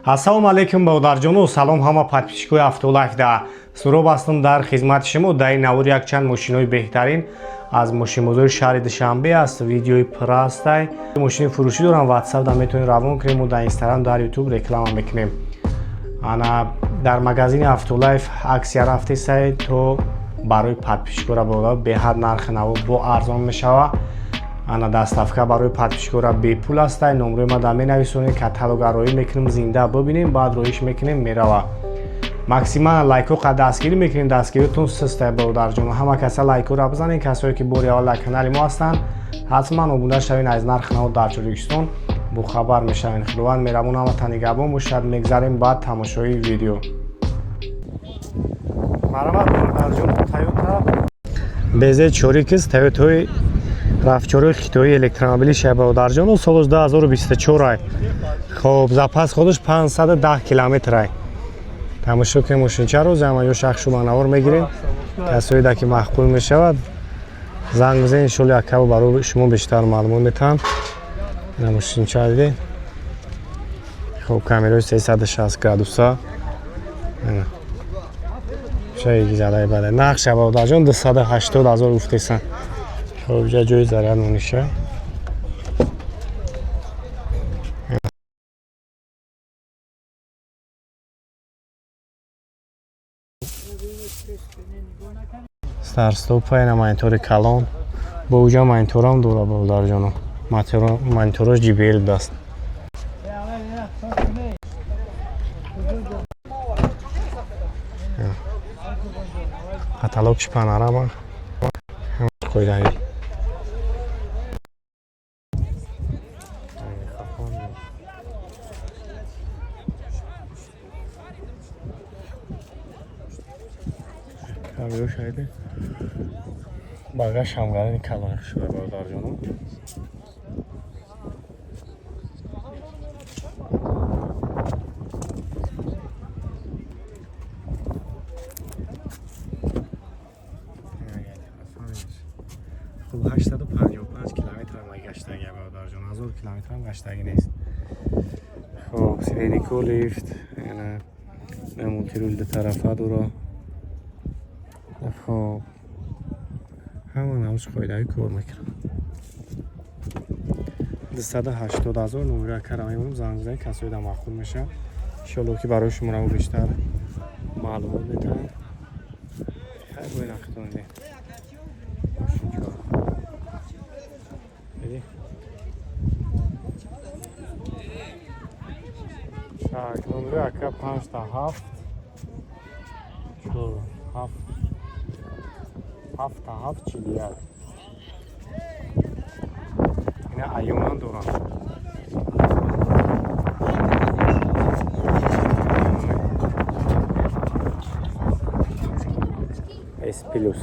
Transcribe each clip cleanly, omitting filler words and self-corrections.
Ассалому алайкум, бародарҷону, салом ҳама подписчикои Автолайф. Да Суроб ҳастам дар хизмати шумо. Дар ин навор якчанд мошинои беҳтарин аз мошинбозори шаҳри Душанбе аст. Видеои пурра ҳастай. Мошини фурӯшӣ дорам, Ватсап да метавонед равон кунем, мо дар Инстаграм, дар Ютуб реклама мекунем. Ана дар магазини Автолайф аксия рафтесай, то барои подписчикора, бародар, беҳад нархи наво бо арзон мешава. Ана доставка барои подписчикора бепул ҳастай. Номрои ма да менависонед, каталога роӣ мекунем, зинда бибинем, баъд роиш мекунем, мерава. Максимально лайкҳо қа дастгирӣ мекунем, дастгиритон систай, бародарҷон. Ҳама каса лайкҳоро бизанед. Касое ки бори аввал дар канали мо ҳастанд, ҳатман обуна шавед, аз нархи наво дар Тоҷикистон бохабар мешавед. Худованд меҳрабон, ҳаматан нигаҳбон бошад. Мегзарем ба тамошои видео. Марҳамат, бародарҷон, Тойота безе чорикс, Тойотаи рафчорои хитоии электромобили шай, бародарҷону, солаш 2024 ай. Хоб, запас ходаш 510 километр ай. Тамошо кунем мошинчаро, замаҷо шахшу ба навор мегирем. Касое да ки маъқул мешавад, занг бизанед, иншолло якабо барои шумо бештар маълумот метаҳам. Ина мошинча дидед. Хоб, камераи 360 градуса. Шаи задаи бада нақша, бародарҷон, 280 ҳазор гуфтесан. Хоб, ҷа ҷои заряд мониша. Старт-стопа, ина монитори калон. Бо уҷа мониторам дора, бародарҷоно. Монитораш JBL даст. Каталогш панорама, қоидави. Шаҳиде багаж ҳамгарани калони шуда, бародарҷоно. Хуб, 855 километр ам гаштаги, бародарҷон, 1000 километрам гаштагӣ нест. Хоб, сиденье лифт, яна мультируль дутарафа дора. Хоб, ҳама навш қоидаи кор мекунам. 280 ҳазор номера кара мемонам, занг бизанед, касое да маъқул мешавад. Иншолло ки барои шуморо бештар маълумот метаҳам. Хай, бои нақитон дидем мошинчаро. Диди? Так, номери ака панҷта ҳафт чор ҳафт ҳафта ҳафт 41. Ина Айонам дорам. S плюс.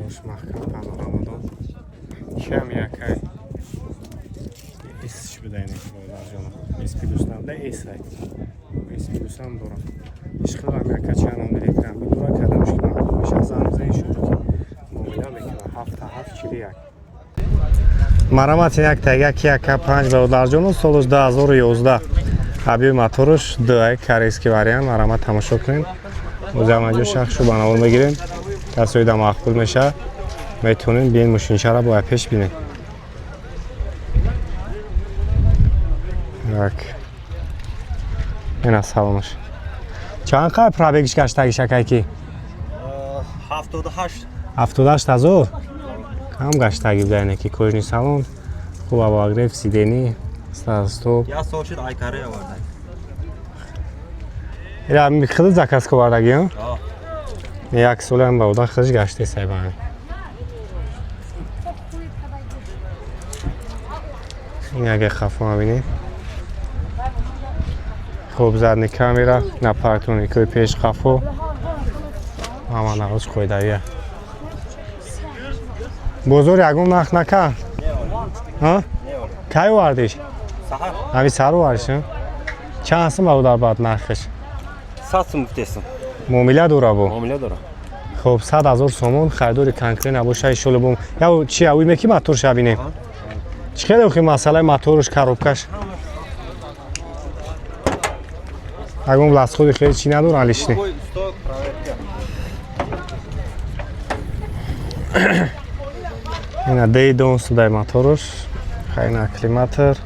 Ёш маҳкам, панорамадон. Кам якай. S буда ин, бародарҷоно. S плюс набуда, S ай. S плюс ҳам дорам. Ишқилам яка чанд номер электромобил дора, кадомш ки маъқул мешавад, занг бизанед, шумо ки муомила мекунад. Ҳафта ҳафт 41. Марамат як тага Kia K5, бародарҷоно, солаш 2011. Объёми мотораш 2, корейский вариант. Марамат, тамошо кунед. Озамаҷо шахшу ба навор мегирем. Касое да маъқул мешавад, метавонем биен мошинчаро бояд пеш бинем. Так. Ина салонаш. Чанд қай пробегиш гаштагиш, акайки? 78. 78 ҳазор? Кам гаштаги буда, яне ки кожаный салон, хуб обогрев сидений, старт-стоп. Як сол шуд, ай Корея оварда. Ира хеле заказ ковардаги, А. як солам ба уда хелиш гаштесай ба. Ин аге хафо мабинед. Хуб, задний камера, на парктроникои пеш, хафо. Ҳама навоз қоидавия. Бозор ягон нарх накард? Ҳа? Кай овардиш? Саҳар. Ҳами сар овардиш? Чанд сум ба дар баъд нархиш? 100 сум гуфтесам. Муомила дора бо? Муомила дора. Хоб, 100 000 сомон харидори конкрет набоша иншолло бом. Я чи авӣ меки моторш бинем. Чӣ хеле охи масъалаи моторш, коробкаш. Ягон ласходи хеле чӣ надоран лишний. Ина дейдон судай моторш, хайна климатор.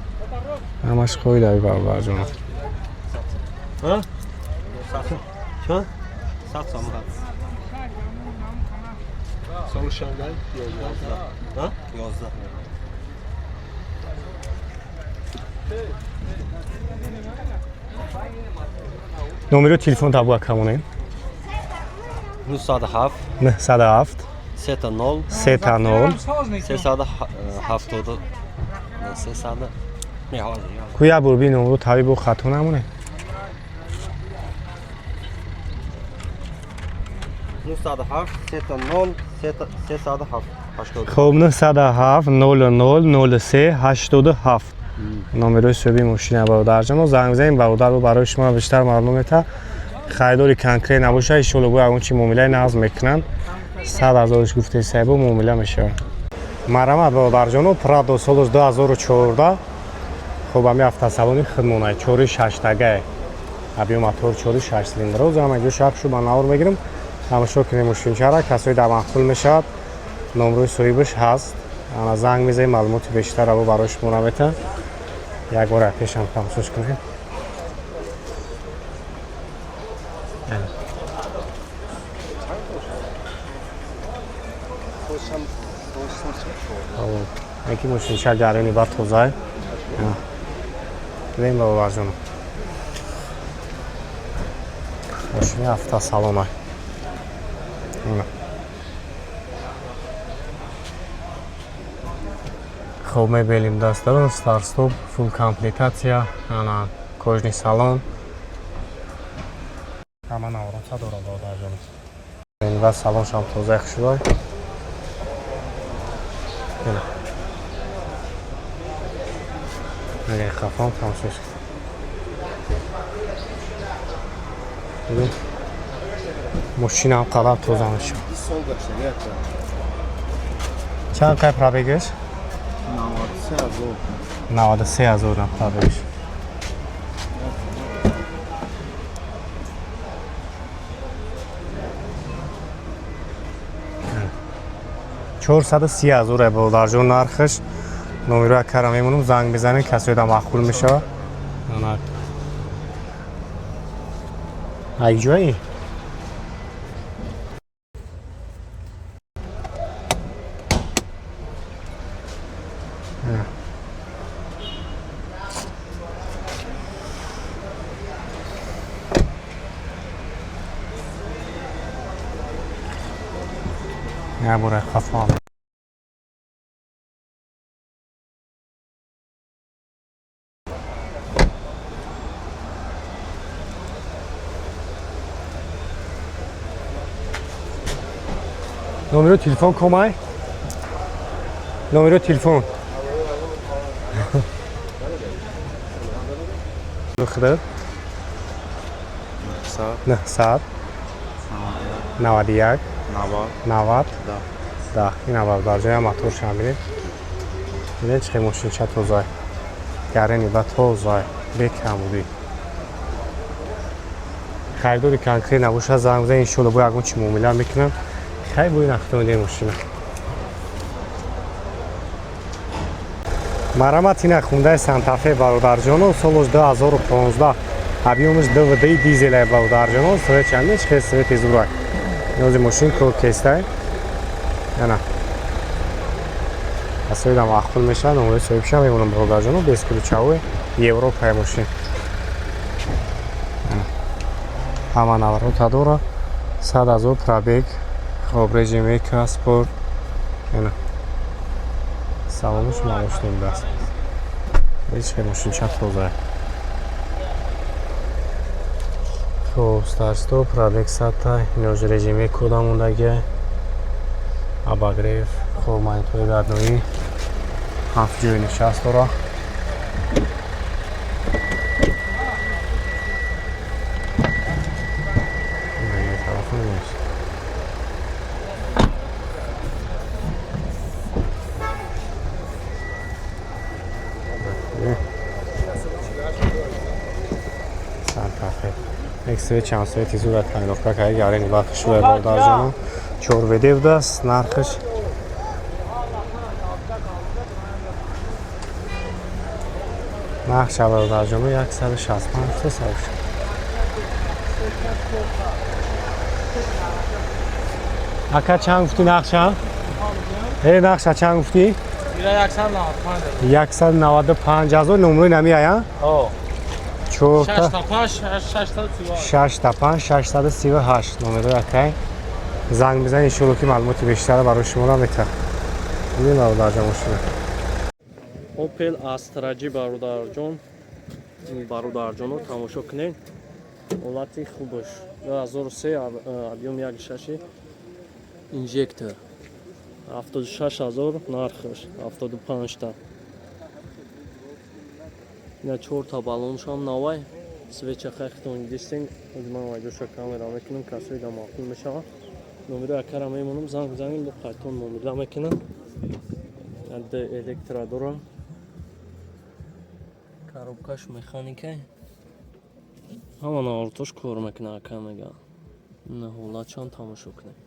Ҳамаш қоидаи бародарҷон. Ҳа? Чанд? 100 сомон. Соли шандай? 11. Ҳа? 11. Номеро телефон табуа камонем. 907 907 3 0 3 0 370 300 не ҳозир. Куя бурби номро табибу хато намоне. 907 3 0 307 87. Хоб, 907 00 03 87 номерои суҳиби мошина бародарҷоно. Занг бизанем, бародарро барои шумо бештар маълум мета. Харидори конкрет набоша, иншолло бо ягон чи муомилаи нағз мекунанд. 100 ҳазориш гуфтаи сайбо муомила мешавад. Марҳамат бародарҷоно, Прадо солаш 2014. Хоб, ҳами автосалони худмонай, 4.6 тагае. Объем мотор 4.6 цилиндр. Ҳама ҷо шаб шу ба навор мегирам. Тамошо кунем мошинчара, касои дар маъқул мешавад. Номрои соҳибаш ҳаст. Ана занг мезанем, маълумоти бештар аво барои шумо наметам. Як бор пешам тамошош кунем. Яки мошинча гарони ба тозай. Дидем бародарҷон. Мошини автосалонай. Хоб, мебелим дастарон, старт-стоп, фул комплектация, ана кожный салон. Ҳама наворота дорад бародарҷон. Ва салоншам тоза хушрӯй. Агар хафон тамошош. Мошинам қадар тоза мешавад. Чанд қай пробегаш? 93 ҳазор пробегаш. 430 ҳазор бародарҷон нархаш. Номеро акара мемонам, занг мезанем, касое да маъқул мешавад. Ай ҷои? Як бора хафа. Номеро телефон комай? Номеро телефон. Худо. 900 91 90 10. Ин аввал дар ҷоя мотор шамбинед. Бинед чӣ мошинча тозай. Гарени ба тозай, бекамудӣ. Харидори конкрет набоша, занг бизанед, иншолло бо ягон чи муомила мекунам. Хай бо ин автомобили мошина. Марҳамат, ина Хундай Сантафе бародарҷоно, солаш 2015, объемаш ДВД дизелай бародарҷоно, свет чанд чӣ хел свети зурай. Нози мошин кор кестай. Ана. Асоида маъқул мешавад, номрои соҳибша мемонам бародарҷоно, без ключавой Европаи мошин. Ҳама наворота дора, 100 ҳазор пробег, хоб режим эко спорт. Ана. Салонаш малошнем даст. Ҳеҷ хел мошинча тоза. Хоб, старт-стоп, пробег 100 та, инож режим эко дамондагиай. Обогрев, хоб монитори радноӣ, ҳафт ҷои нишаст дора. Як свеча ам, свети зура тонировка карди, гарени вақти шудай, бародарҷоно. 4 ВД будааст. Нархша, бародарҷоно, 165 сесад. Ака, чанд гуфтӣ нархша? Нархша чанд гуфтӣ? 195 ҳазор. Номрои нами ая? Чорта 6 та 5, 638 номерои акай. Занг бизан, иншолло, ки маълумоти бештара барои шуморо метаҳ. Бибин, бародарҷон, мошина. Opel Astra G, бародарҷон, бародарҷоно, тамошо кунед ҳолати хубаш. 2003, объем 1,6, инжектор, 76 ҳазор нархаш, 75 та. Ина чорта баллоншам навай, свеча хайхтон дистен. Ман вайҷоша камера мекунам, касои да маъқул мешавад, номеро акара мемонам, занг бизанем, бо қайтон муомила мекунам. Д электро дора, коробкаш механика, ҳама навортош кор мекуна, ака мега. Ина ҳолатшон тамошо кунед.